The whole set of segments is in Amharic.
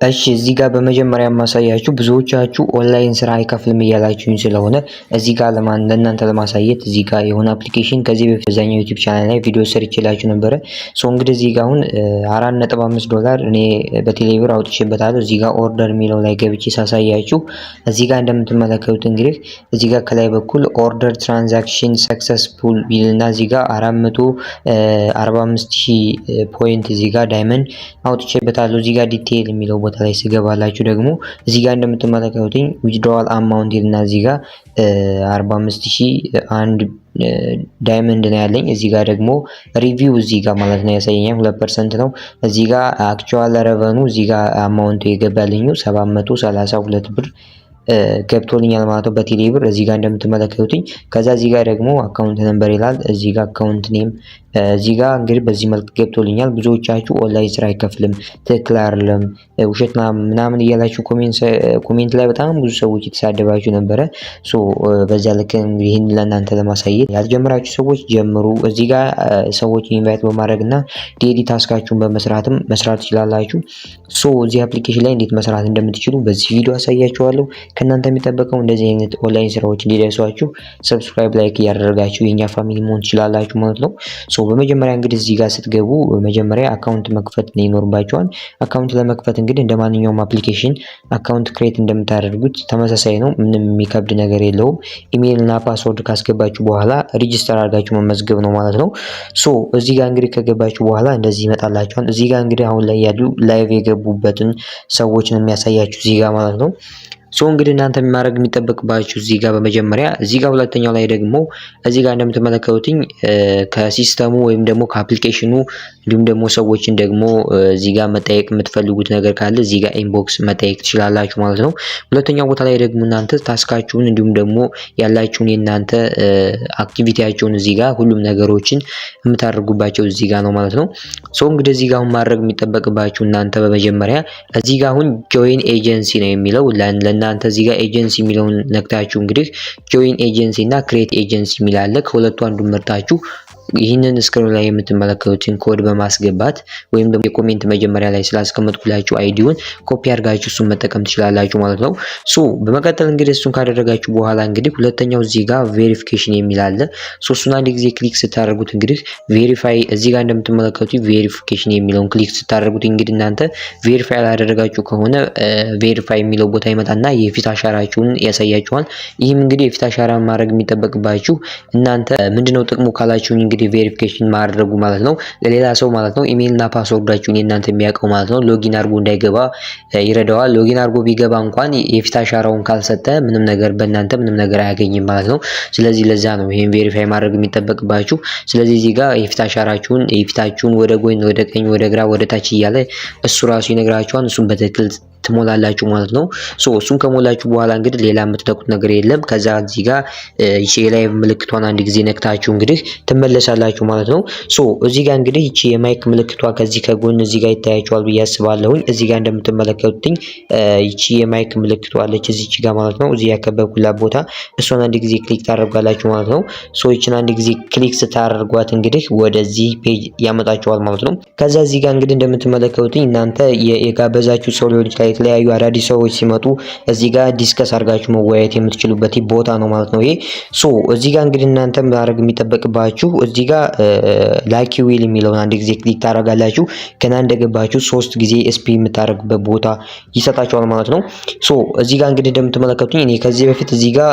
እሺ፣ እዚህ ጋር በመጀመሪያ የማሳያችሁ ብዙዎቻችሁ ኦንላይን ስራ አይከፍልም እያላችሁኝ ስለሆነ እዚህ ጋር ለእናንተ ለማሳየት እዚህ ጋር የሆነ application ከዚህ በፊት በዛኛው YouTube channel ላይ ቪዲዮ ሰርቼላችሁ ነበረ። So እንግዲህ እዚህ ጋር አሁን 4.5 ዶላር እኔ በቴሌብር አውጥቼበታለሁ። እዚህ ጋር order የሚለው ላይ ገብቼ ሳሳያችሁ እዚህ ጋር እንደምትመለከቱት እንግዲህ እዚህ ጋር ከላይ በኩል order transaction successful ይልና እዚህ ጋር 445,000 point እዚህ ጋር diamond አውጥቼበታለሁ። እዚህ ጋር detail የሚለው ቦታ ላይ ስገባላችሁ ደግሞ እዚህ ጋር እንደምትመለከቱኝ withdrawal amount ይልና እዚህ ጋር 45,001 diamond ነው ያለኝ። እዚህ ጋር ደግሞ review እዚህ ጋር ማለት ነው ያሳየኛል፣ 2% ነው። እዚህ ጋር actual revenue እዚህ ጋር amount ኡ የገባልኝ 732 ብር ገብቶልኛል ማለት ነው በቴሌ ብር እዚህ ጋር እንደምትመለከቱኝ። ከዛ እዚህ ጋር ደግሞ account number ይላል። እዚህ ጋር account name እዚህ ጋር እንግዲህ በዚህ መልክ ገብቶልኛል። ብዙዎቻችሁ ኦንላይን ስራ አይከፍልም፣ ትክክል አይደለም፣ ውሸት ምናምን እያላችሁ comment ላይ በጣም ብዙ ሰዎች የተሳደባችሁ ነበረ። So በዛ ልክ እንግዲህ ይህን ለእናንተ ለማሳየት፣ ያልጀመራችሁ ሰዎች ጀምሩ። እዚህ ጋር ሰዎች invite በማድረግ እና daily task ኣችሁን በመስራትም መስራት ትችላላችሁ። So እዚህ application ላይ እንዴት መስራት እንደምትችሉ በዚህ ቪዲዮ አሳያችኋለሁ። ከእናንተ የሚጠበቀው እንደዚህ አይነት ኦንላይን ስራዎች እንዲደርሷችሁ subscribe፣ like እያደረጋችሁ የኛ family መሆን ትችላላችሁ ማለት ነው። So በመጀመሪያ እንግዲህ እዚህ ጋር ስትገቡ መጀመሪያ account መክፈት ይኖርባችኋል። Account ለመክፈት እንግዲህ እንደ ማንኛውም application account create እንደምታደርጉት ተመሳሳይ ነው። ምንም የሚከብድ ነገር የለውም። ኢሜይል እና password ካስገባችሁ በኋላ register አድርጋችሁ መመዝገብ ነው ማለት ነው። So እዚህ ጋር እንግዲህ ከገባችሁ በኋላ እንደዚህ ይመጣላችኋል። እዚህ ጋር እንግዲህ አሁን ላይ ያሉ live የገቡበትን ሰዎች ነው የሚያሳያችሁ እዚህ ጋር ማለት ነው። So እንግዲህ እናንተ ማድረግ የሚጠበቅባችሁ እዚህ ጋር በመጀመሪያ እዚህ ጋር ሁለተኛው ላይ ደግሞ እዚህ ጋር እንደምትመለከቱትኝ ከ system ኡ ወይም ደግሞ ከ application ኑ እንዲሁም ደግሞ ሰዎችን ደግሞ እዚህ ጋር መጠየቅ የምትፈልጉት ነገር ካለ እዚህ ጋር inbox መጠየቅ ትችላላችሁ ማለት ነው። ሁለተኛው ቦታ ላይ ደግሞ እናንተ task ኣችሁን እንዲሁም ደግሞ ያላችሁን የእናንተ activity ያችሁን እዚህ ጋር ሁሉም ነገሮችን የምታደርጉባቸው እዚህ ጋር ነው ማለት ነው። So እንግዲህ እዚህ ጋር አሁን ማድረግ የሚጠበቅባችሁ እናንተ በመጀመሪያ እዚህ ጋር አሁን join agency ነው የሚለው። ለእናንተ እዚህ ጋር ኤጀንሲ የሚለውን ነክታችሁ እንግዲህ join agency እና create agency የሚል አለ። ከሁለቱ አንዱን መርጣችሁ ይህንን screen ላይ የምትመለከቱትን ኮድ በማስገባት ወይም ደግሞ የ comment መጀመሪያ ላይ ስላስቀመጥኩላችሁ ID ውን copy አድርጋችሁ እሱን መጠቀም ትችላላችሁ ማለት ነው። So በመቀጠል እንግዲህ እሱን ካደረጋችሁ በኋላ እንግዲህ ሁለተኛው እዚህ ጋር verification የሚል አለ። So እሱን አንድ ጊዜ click ስታደርጉት እንግዲህ verify እዚህ ጋር እንደምትመለከቱት verification የሚለውን click ስታደርጉት እንግዲህ እናንተ verify ያላደረጋችሁ ከሆነ verify የሚለው ቦታ ይመጣና የፊት አሻራችሁን ያሳያችኋል። ይህም እንግዲህ የፊት አሻራ ማድረግ የሚጠበቅባችሁ እናንተ ምንድነው ጥቅሙ ካላችሁኝ እንግዲህ verification ማድረጉ ማለት ነው ለሌላ ሰው ማለት ነው ኢሜይል እና password ኣችሁን የእናንተ የሚያውቀው ማለት ነው login አድርጎ እንዳይገባ ይረዳዋል። Login አድርጎ ቢገባ እንኳን የፊት አሻራውን ካልሰጠ ምንም ነገር በእናንተ ምንም ነገር አያገኝም ማለት ነው። ስለዚህ ለዛ ነው ይሄን verify ማድረግ የሚጠበቅባችሁ። ስለዚህ እዚህ ጋር የፊት አሻራችሁን የፊታችሁን ወደ ጎን፣ ወደ ቀኝ፣ ወደ ግራ፣ ወደ ታች እያለ እሱ ራሱ ይነግራችኋል። እሱን በትክክል ትሞላላችሁ ማለት ነው። So እሱን ከሞላችሁ በኋላ እንግዲህ ሌላ የምትነኩት ነገር የለም። ከዛ እዚህ ጋር ይቺ የ live ምልክቷን አንድ ጊዜ ነክታችሁ እንግዲህ ትመለሳላችሁ ማለት ነው። So እዚህ ጋር እንግዲህ ይቺ የ mic ምልክቷ ከዚህ ከጎን እዚህ ጋር ይታያችኋል ብዬ አስባለሁኝ። እዚህ ጋር እንደምትመለከቱትኝ ይቺ የ mic ምልክቷ አለች እዚች ጋር ማለት ነው። እዚህ ያከበብኩላት ቦታ እሷን አንድ ጊዜ click ታደርጋላችሁ ማለት ነው። So ይችን አንድ ጊዜ click ስታደርጓት እንግዲህ ወደዚህ page ያመጣችኋል ማለት ነው። ከዛ እዚህ ጋር እንግዲህ እንደምትመለከቱትኝ እናንተ የጋበዛችሁ ሰው ሊሆን ይችላል፣ የተለያዩ አዳዲስ ሰዎች ሲመጡ እዚህ ጋር discuss አድርጋችሁ መወያየት የምትችሉበት ቦታ ነው ማለት ነው ይሄ። So እዚህ ጋር እንግዲህ እናንተ ማድረግ የሚጠበቅባችሁ እዚህ ጋር lucky wheel የሚለውን አንድ ጊዜ click ታደርጋላችሁ። ገና እንደገባችሁ ሶስት ጊዜ spin የምታደርጉበት ቦታ ይሰጣችኋል ማለት ነው። So እዚህ ጋር እንግዲህ እንደምትመለከቱኝ እኔ ከዚህ በፊት እዚህ ጋር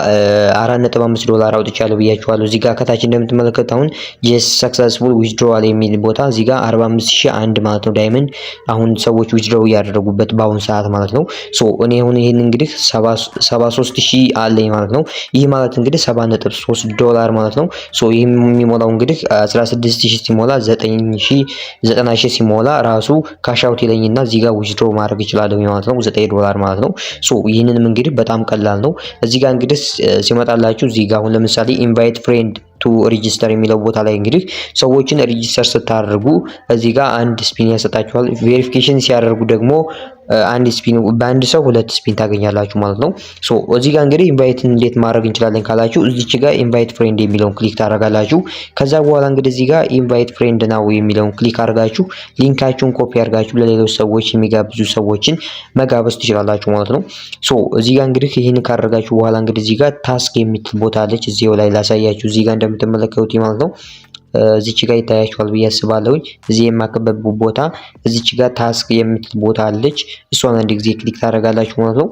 4.5 ዶላር አውጥቻለሁ ብያችኋለሁ። እዚህ ጋር ከታች እንደምትመለከቱት አሁን yes successful withdrawal የሚል ቦታ እዚህ ጋር 45,001 ማለት ነው diamond አሁን ሰዎች withdraw እያደረጉበት በአሁን ሰዓት ማለት ነው። So እኔ አሁን ይሄን እንግዲህ 73,000 አለኝ ማለት ነው። ይህ ማለት እንግዲህ 7.3 ዶላር ማለት ነው። So ይህ የሚሞላው እንግዲህ 16,000 ሲሞላ፣ 9,000፣ 90,000 ሲሞላ ራሱ cash out ይለኝና እዚህ ጋር withdraw ማድረግ እችላለሁ ማለት ነው። 9 ዶላር ማለት ነው። So ይህንንም እንግዲህ በጣም ቀላል ነው። እዚህ ጋር እንግዲህ ሲመጣላችሁ እዚህ ጋር አሁን ለምሳሌ invite friend to register የሚለው ቦታ ላይ እንግዲህ ሰዎችን register ስታደርጉ እዚህ ጋር አንድ spin ያሰጣችኋል። Verification ሲያደርጉ ደግሞ አንድ spin፣ በአንድ ሰው ሁለት spin ታገኛላችሁ ማለት ነው። So እዚህ ጋር እንግዲህ invite እንዴት ማድረግ እንችላለን ካላችሁ እዚች ጋር invite friend የሚለውን click ታደርጋላችሁ። ከዛ በኋላ እንግዲህ እዚህ ጋር invite friend now የሚለውን click አድርጋችሁ link ኣችሁን copy አድርጋችሁ ለሌሎች ሰዎች የሚጋብዙ ሰዎችን መጋበዝ ትችላላችሁ ማለት ነው። So እዚህ ጋር እንግዲህ ይህን ካደረጋችሁ በኋላ እንግዲህ እዚህ ጋር task የምትል ቦታ አለች። እዚሁ ላይ ላሳያችሁ፣ እዚህ ጋር እንደምትመለከቱት ማለት ነው። እዚች ጋር ይታያችኋል ብዬ አስባለሁኝ። እዚህ የማከበብ ቦታ እዚች ጋር task የምትል ቦታ አለች። እሷን አንድ ጊዜ click ታደርጋላችሁ ማለት ነው።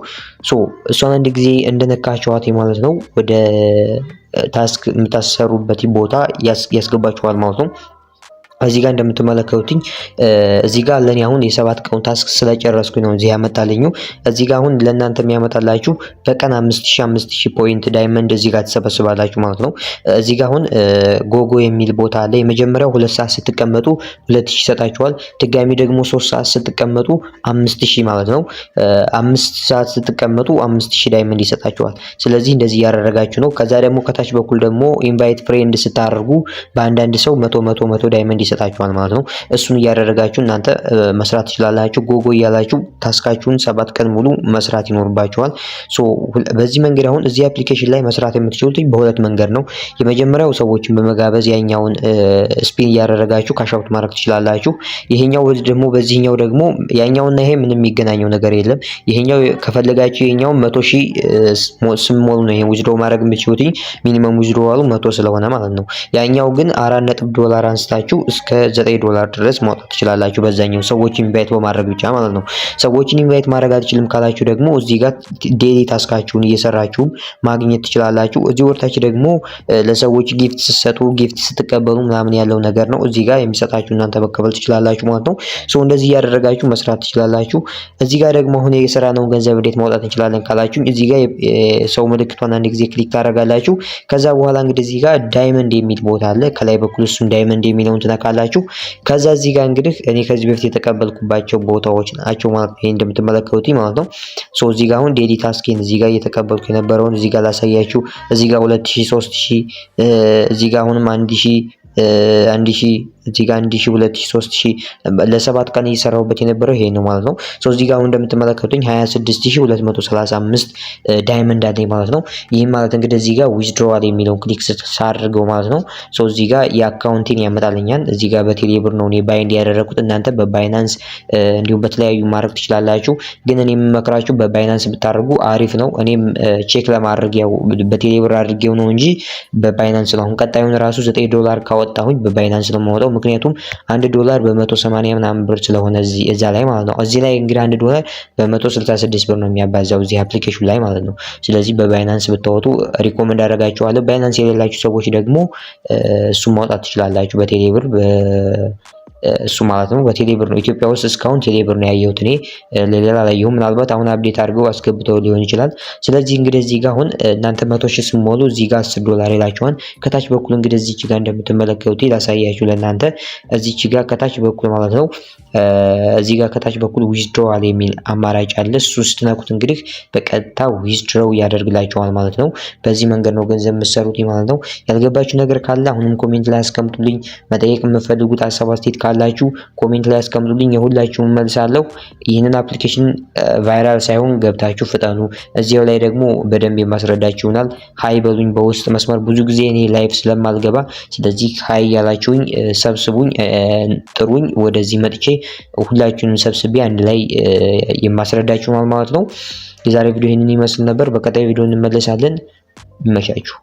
So እሷን አንድ ጊዜ እንደነካችኋት ማለት ነው ወደ task የምታሰሩበት ቦታ ያስገባችኋል ማለት ነው። እዚህ ጋር እንደምትመለከቱትኝ እዚህ ጋር ለኔ አሁን የ7 ቀን task ስለጨረስኩኝ ነው እዚህ ያመጣልኝ። እዚህ ጋር አሁን ለእናንተ የሚያመጣላችሁ በቀን 5000 5000 point diamond እዚህ ጋር ትሰበስባላችሁ ማለት ነው። እዚህ ጋር አሁን go go የሚል ቦታ አለ። የመጀመሪያው 2 ሰዓት ስትቀመጡ 2000 ይሰጣችኋል። ድጋሚ ደግሞ 3 ሰዓት ስትቀመጡ 5000 ማለት ነው። 5 ሰዓት ስትቀመጡ 5000 diamond ይሰጣችኋል። ስለዚህ እንደዚህ እያደረጋችሁ ነው። ከዛ ደግሞ ከታች በኩል ደግሞ invite friend ስታደርጉ በአንዳንድ ሰው 100 100 100 diamond ይሰጣችኋል ማለት ነው። እሱን እያደረጋችሁ እናንተ መስራት ትችላላችሁ። Go go እያላችሁ task ኣችሁን 7 ቀን ሙሉ መስራት ይኖርባችኋል። So በዚህ መንገድ አሁን እዚህ application ላይ መስራት የምትችሉት በሁለት መንገድ ነው። የመጀመሪያው ሰዎችን በመጋበዝ ያኛውን spin እያደረጋችሁ cash out ማድረግ ትችላላችሁ። ይሄኛው ደግሞ በዚህኛው ደግሞ ያኛውና ይሄ ምንም የሚገናኘው ነገር የለም። ይሄኛው ከፈለጋችሁ ይሄኛው 100,000 ስሞሉ ነው ይሄ withdraw ማድረግ የምትችሉት፣ minimum withdrawal ኡ 100 ስለሆነ ማለት ነው። ያኛው ግን 4 ነጥብ ዶላር አንስታችሁ እስከ 9 ዶላር ድረስ ማውጣት ትችላላችሁ። በዛኛው ሰዎችን invite በማድረግ ብቻ ማለት ነው። ሰዎችን invite ማድረግ አልችልም ካላችሁ ደግሞ እዚህ ጋር daily task ኣችሁን እየሰራችሁ ማግኘት ትችላላችሁ። እዚህ ወርታች ደግሞ ለሰዎች gift ስትሰጡ፣ gift ስትቀበሉ ምናምን ያለው ነገር ነው። እዚህ ጋር የሚሰጣችሁ እናንተ መቀበል ትችላላችሁ ማለት ነው። So እንደዚህ እያደረጋችሁ መስራት ትችላላችሁ። እዚህ ጋር ደግሞ አሁን የሰራነውን ገንዘብ እንዴት ማውጣት እንችላለን ካላችሁ እዚህ ጋር የሰው ምልክቷን አንድ ጊዜ click ታደርጋላችሁ። ከዛ በኋላ እንግዲህ እዚህ ጋር diamond የሚል ቦታ አለ። ከላይ በኩል እሱን diamond የሚለውን ትነካላችሁ። ከዛ እዚህ ጋር እንግዲህ እኔ ከዚህ በፊት የተቀበልኩባቸው ቦታዎች ናቸው ማለት ነው። ይሄ እንደምትመለከቱት ማለት ነው። So እዚህ ጋር አሁን daily task ኤን እዚህ ጋር እየተቀበልኩ የነበረውን እዚህ ጋር ላሳያችሁ። እዚህ ጋር 2000፣ 3000፣ እዚህ ጋር አሁንም 1000፣ 1000፣ እዚህ ጋር 1000፣ 2000፣ 3000፣ ለ7 ቀን እየሰራሁበት የነበረው ይሄ ነው ማለት ነው። So እዚህ ጋር አሁን እንደምትመለከቱኝ 26,235 diamond አለኝ ማለት ነው። ይህም ማለት እንግዲህ እዚህ ጋር withdrawal የሚለውን click ሳደርገው ማለት ነው። So እዚህ ጋር የ account ኤን ያመጣልኛል። እዚህ ጋር በቴሌብር ነው እኔ bind ያደረኩት። እናንተ በ Binance እንዲሁም በተለያዩ ማድረግ ትችላላችሁ። ግን እኔ የምመክራችሁ በ Binance ብታደርጉ አሪፍ ነው። እኔም check ለማድረግ ያው በቴሌብር አድርጌው ነው እንጂ በ Binance ነው። አሁን ቀጣዩን ራሱ 9 ዶላር ካወጣሁኝ በ Binance ነው የማወጣው። ምክንያቱም 1 ዶላር በ180 ምናምን ብር ስለሆነ እዚህ እዛ ላይ ማለት ነው። እዚህ ላይ እንግዲህ 1 ዶላር በ166 ብር ነው የሚያባዛው እዚህ application ላይ ማለት ነው። ስለዚህ በ Binance ብታወጡ recommend አደርጋችኋለሁ። Binance የሌላችሁ ሰዎች ደግሞ እሱን ማውጣት ትችላላችሁ በቴሌብር እሱ ማለት ነው። በቴሌብር ነው፣ ኢትዮጵያ ውስጥ እስካሁን ቴሌብር ነው ያየሁት እኔ፣ ለሌላ አላየሁም። ምናልባት አሁን update አድርገው አስገብተው ሊሆን ይችላል። ስለዚህ እንግዲህ እዚህ ጋር አሁን እናንተ 100,000 ስትሞሉ እዚህ ጋር 10 ዶላር ይላችኋል። ከታች በኩል እንግዲህ እዚች ጋር እንደምትመለከቱት ላሳያችሁ ለእናንተ፣ እዚች ጋር ከታች በኩል ማለት ነው። እዚህ ጋር ከታች በኩል withdrawal የሚል አማራጭ አለ። እሱ ስትነኩት እንግዲህ በቀጥታ withdraw ያደርግላችኋል ማለት ነው። በዚህ መንገድ ነው ገንዘብ የምትሰሩት ማለት ነው። ያልገባችሁ ነገር ካለ አሁንም comment ላይ አስቀምጡልኝ። መጠየቅ የምትፈልጉት ሀሳብ አስተያየት ካላችሁ comment ላይ አስቀምጡልኝ። የሁላችሁም መልሳለሁ። ይህንን application viral ሳይሆን ገብታችሁ ፍጠኑ። እዚያው ላይ ደግሞ በደንብ የማስረዳችሁ ይሆናል። Hi በሉኝ በውስጥ መስመር፣ ብዙ ጊዜ እኔ live ስለማልገባ፣ ስለዚህ hi ያላችሁኝ ሰብስቡኝ፣ ጥሩኝ። ወደዚህ መጥቼ ሁላችሁንም ሰብስቤ አንድ ላይ የማስረዳችሁ ማለት ነው። የዛሬ ቪዲዮ ይህንን ይመስል ነበር። በቀጣይ ቪዲዮ እንመለሳለን። ይመቻችሁ።